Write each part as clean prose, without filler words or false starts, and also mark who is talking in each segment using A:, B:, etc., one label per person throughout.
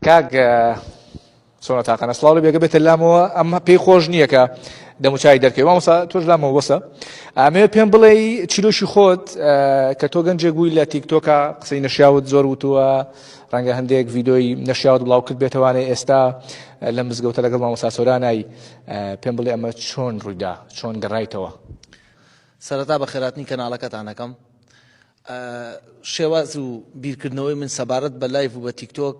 A: کاک چۆنە تاقانە سڵاو لە بێگە بێتە لامەوە ئەمە پێی خۆش نییە کە دەموچای دەرکەوی مامۆستا تۆش لامەوە بەسە ئەمەوێ پێم بڵێ چیرۆکی خۆت کە تۆ گەنجێک بووی لە تیکتۆکە قسەی نەشیاوت زۆر وتووە ڕەنگە هەندێک ڤیدۆی نەشیاوت بڵاو کرد بێتەوانێ ئێستا لە مزگەوتە لەگەڵ مامۆستا سۆرانای پێم بڵێ ئەمە چۆن ڕوویدا چۆن گەڕایتەوە؟
B: سەرەتا بەخێراتنی کەناڵەکەتان ئەکەم. شێواز و بیرکردنەوەی من سەبارەت بە live و بە تیکتۆک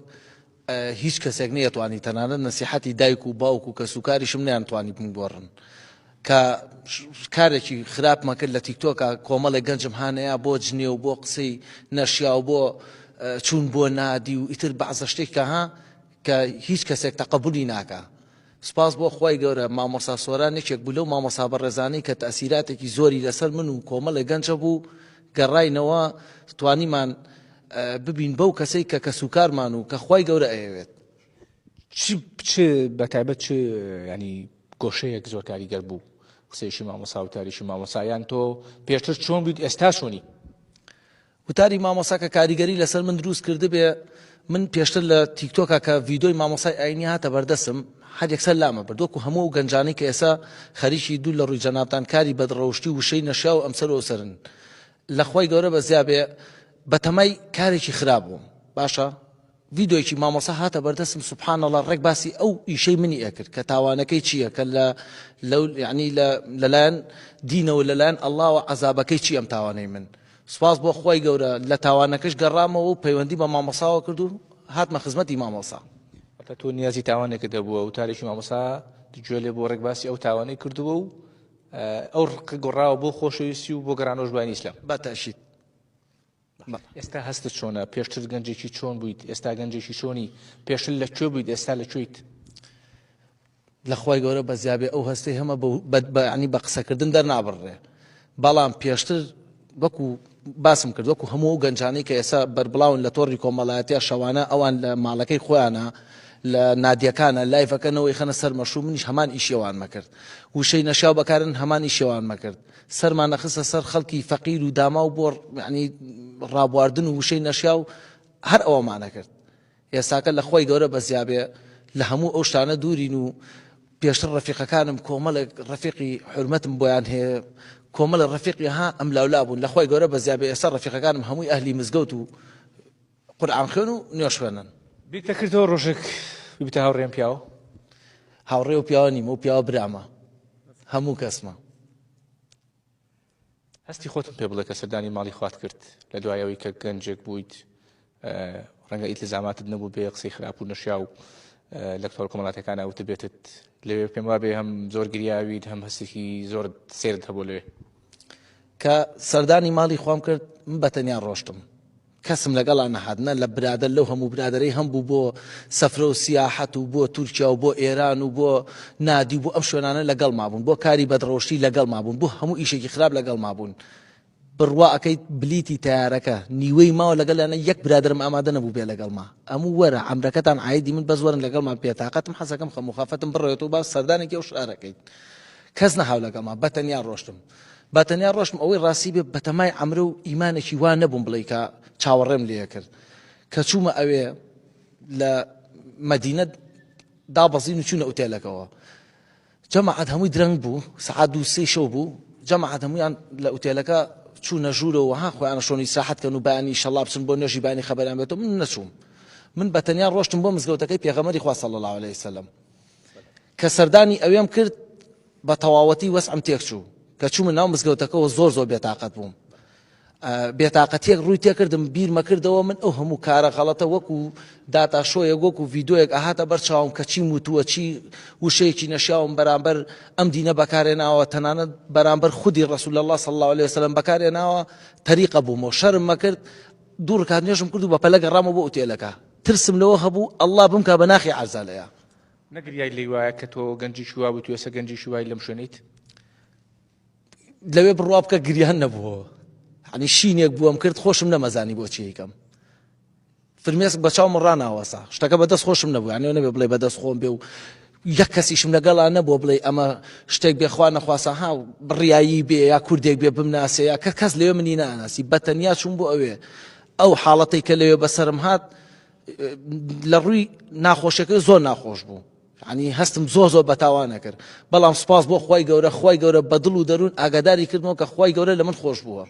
B: هیچ کەسێک نەیەتوانی تەنانەت نەسیحەتی دایک و باوک و کەسوکاریشم نەیانتوانی بمگۆڕن کە کارێکی خراپمە کرد لە تیکتۆکە کۆمەڵێک گەنجم هانەیە بۆ جنێو بۆ قسەی نەشیاو بۆ چوون بۆ نادی و ئیتر بەعزە شتێک کە ها کە هیچ کەسێک تەقەبولی ناکا. سوپاس بۆ خوای گەورە مامۆستا سۆران یەکێک بوو لەو مامۆستا بەڕێزانەی کە تەئسیراتێکی زۆری لەسەر من و کۆمەڵێک گەنج هەبوو، گەڕاینەوە توانیمان ببین بەو کەسەی کە کەسوکارمان و کە خوای گەورە ئەیەوێت.
A: چ چ بە تایبەت چ یانی گۆشەیەک زۆر کاریگەر بوو قسەیەکی مامۆستا وتاریشی مامۆستا یان تۆ پێشتر چۆن بوویت ئێستا چۆنی؟
B: وتاری مامۆستا کە کاریگەری لەسەر من دروست کردبێ من پێشتر لە تیکتۆکا کە ڤیدۆی مامۆسای ئاینی هاتە بەردەسم هەر یەکسەر لامە برد وەکو هەموو ئەو گەنجانەی کە ئێستا خەریکی دوور لە ڕووی جەنابتان کاری بەدڕەوشتی و وشەی نەشیاو ئەمسەر و ئەوسەرن لە خوای گەورە بەزیابێ بەتەمای کارێکی خراپ بووم باشە ڤیدۆیەکی مامۆستا هاتە بەردەستم سبحان اللە ڕێک باسی ئەو ئیشەی منی ئەکرد کە تاوانەکەی چییە کە لە لەو یعنی لە لەلایەن دینەوە لەلایەن ئەڵڵاوە عەزابەکەی چی ئەم تاوانەی من سوپاس بۆ خوای گەورە لە تاوانەکەش گەڕامەوە و پەیوەندی بە مامۆساوە کرد و هاتمە خزمەتی مامۆسا.
A: واتە تۆ نیازی تاوانێکت هەبووە وتارێکی مامۆسا گوێ لێ بووە ڕێک باسی ئەو تاوانەی کردووە و ئەو ڕقە گۆڕاوە بۆ خۆشەویستی و بۆ گەڕانەوەش بۆ ئاینی ئیسلام.
B: بە تەئکید.
A: ئێستا هەستت چۆنە؟ پێشتر گەنجێکی چۆن بوویت؟ ئێستا گەنجێکی چۆنی؟ پێشتر لە کوێ بوویت؟ ئێستا لە کوێیت؟
B: لە خوای گەورە بەزیابێ ئەو هەستەی هەمە بە ینی بە قسەکردن دەرنابڕێ بەڵام پێشتر وەکو باسم کرد وەکو هەموو ئەو گەنجانەی کە ئێستا بەربڵاون لە تۆڕی کۆمەڵایەتیا شەوانە ئەوان لە ماڵەکەی خۆیانە لە نادیەکانە لایڤەکەنەوەی خەنە سەر مەشروب منیش هەمان ئیشی ئەوانمە کرد وشەی نەشیاو بەکارن هەمان ئیشی ئەوانمە کرد سەرمان ئەخستە سەر خەڵکی فەقیر و داماو بۆ یعنی ڕابواردن و وشەی نەشیاو هەر ئەوەمان ئەکرد ئێستاکە لە خوای گەورە بەزیابێ لە هەموو ئەو شتانە دوورین و پێشتر ڕەفیقەکانم کۆمەڵێک ڕەفیقی حورمەتم بۆیان هەیە کۆمەڵێ ڕەفیقی ها ئەم لاولا بوون لە خوای گەورە بەزیابێ ئێستا ڕەفیقەکانم هەمووی ئەهلی مزگەوت و قورئان خوێن و نوێژ خوێنن.
A: بیرت دەکردەوە ڕۆژێک ببیتە هاوڕێی ئەم پیاوە؟
B: هاوڕێ و پیاوە نیم، ئەو پیاوە برامە، هەموو کەسمە.
A: هەستی خۆتم پێ بڵێ کە سەردانی ماڵی خوات کرد لە دوای ئەوەی کە گەنجێک بوویت ڕەنگە ئیلتزاماتت نەبوو بێ قسەی خراپ و نەشیاو لە تۆڕە کۆمەڵاتەکانە وتبێتت لەوێ پێم وابێ هەم زۆر گریاویت هەم هەستێکی زۆر سێرت هەبوو لەوێ.
B: کە سەردانی ماڵی خوام کرد من بە تەنیا ڕۆشتم کەسم لەگەڵا نەهات نە لە برادەر لەو هەموو برادەرەی هەم بوو بۆ سەفرە و سیاحەت و بۆ تورکیا و بۆ ئێران و بۆ نادی و بۆ ئەم شوێنانە لەگەڵما بوون بۆ کاری بەدڕەوشتی لەگەڵما بوون بۆ هەموو ئیشێکی خراپ لەگەڵما بوون بڕوا ئەکەیت بلیتی تەیارەکە نیوەی ماوە لەگەڵیانە یەک برادەرم ئامادە نەبوو بێ لەگەڵما ئەموو وەرە عەمرەکەتان عایدی من بەس وەرن لەگەڵمان پێتاقەتم حەزەکەم خەم و خەفەتم بڕێتەوە با سەردانێکی ئەو شارەکەیت کەس نەهاو لەگەڵما بەتەنیا ڕۆشتم بە تەنیا ڕۆشتم ئەوەی ڕاستی بێ بەتەمای عەمرە و ئیمانێکی وا نەبووم بڵێی کە چاوەڕێم لێ کرد کە چوومە ئەوێ لە مەدینە دابەزین و چوونە ئوتێلەکەوە جەماعەت هەمووی درەنگ بوو سەعات دوو سێ شەو بوو جەماعەت هەموویان لە ئوتێلەکە چوونە ژوورەوە ها خۆیانە شۆنی ساحەت کەن و بەیانی ئیشەڵا بچن بۆ نوێژی بەیانی خەبەریان بێتەوە من نەچووم من بە تەنیا ڕۆشتم بۆ مزگەوتەکەی پێغەمبەری خوا صلی الله علیه وسلم کە سەردانی ئەوێم کرد بە تەواوەتی وەزعم تێکچوو، کە چوومە ناو مزگەوتەکەوە زۆر زۆر بێتاقەت بووم. بێتاقەتیەک ڕووی تێکردم بیرمەکردەوە من ئەو هەموو کارە غەڵەتە وەکو داتا شۆیەک وەکو ڤیدۆیەک ئەهاتە بەر چاوم کە چیم وتووە چی وشەیەکی نەشیاوم بەرامبەر ئەم دینە بەکارێناوە تەنانەت بەرامبەر خودی ڕسول الله صلی الله علیه وسلم بەکارێناوە تەریقە بوومەوە شەرم مەکرد دوو ڕکات نوێژم کرد و بەپەلە گەڕامەوە بۆ ئوتێلەکە ترسم لەوە هەبوو ئەڵڵا بمکا بە ناخی عەرزالەیە
A: نەگریای لێی وایە کە تۆ گەنجێکی وا بوویت و ئێستا گەنجێکی وای لەم شوێنەیت؟
B: لەوێ بڕوا بکە گریان نەبووەوە یعنی شینێک بووم کرد خۆشم نەمەزانی بۆچی یکەم فرمێسک بە چاوم ڕناوەسا شتەکە بەدەست خۆشم نەبوو یعنی نەبێ بڵێ بەدەست خۆم بێ و یەک کەسیشم لەگەڵا نەبووە بڵێ ئەمە شتێک بێخوا نەخواسە ها بڕیایی بێ یا کوردێک بێ بمناسێ یا کە کەس لەوێ منی ناناسی بە تەنیا چوون بۆ ئەوێ ئەو حاڵەتێک کە لەوێ بەسەرم هات. لە ڕووی ناخۆشیەکەی زۆر ناخۆش بوو ینی هەستم زۆر زۆر بەتاوان نەکرد بەڵام سوپاس بۆ خوای گەورە خوای گەورە بە دڵ و دەروون ئاگاداری کردمەوە کە خوای گەورە لە من خۆش بووە.